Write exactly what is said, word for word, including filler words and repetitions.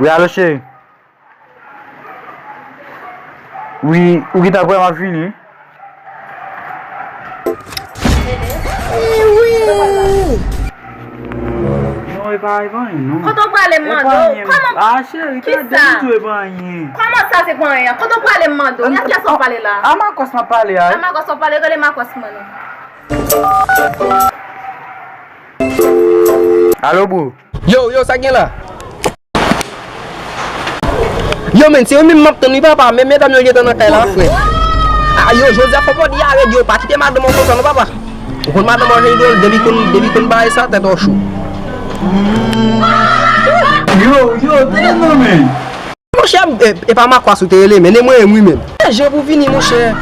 Wi, alo cheri. Wi, ou gentan kwè m ap vini? Non, e pa, e pa anyen, non. Kote w prale m mande w? Kòman? Ah, cheri, tande m tou, e pa anyen. Kòman sa se pa anyen? Kote w prale m mande w? Nan kiyès w ap pale la? A Makòs m ap pale a. A Makòs w ap pale, rele Makòs mwen non. Alo, bro. Yo, yo, sa gen la? Yo, men, se yo menm m ap tann, wi, papa. Men medam yo gentan nan kay la, frè. Ah, yo, Joseph, fò bòdi a rèd, yo, pa kite madanm an konsa, non, papa. Ou konn madanm an, Joseph, depi konn, depi konn bagay sa, tèt an cho. Yo, yo, tande non, men. Monchè, e, e pa Makwas ou te rele, men, e mwen menm, wi, men. E jan pou vini, monchè.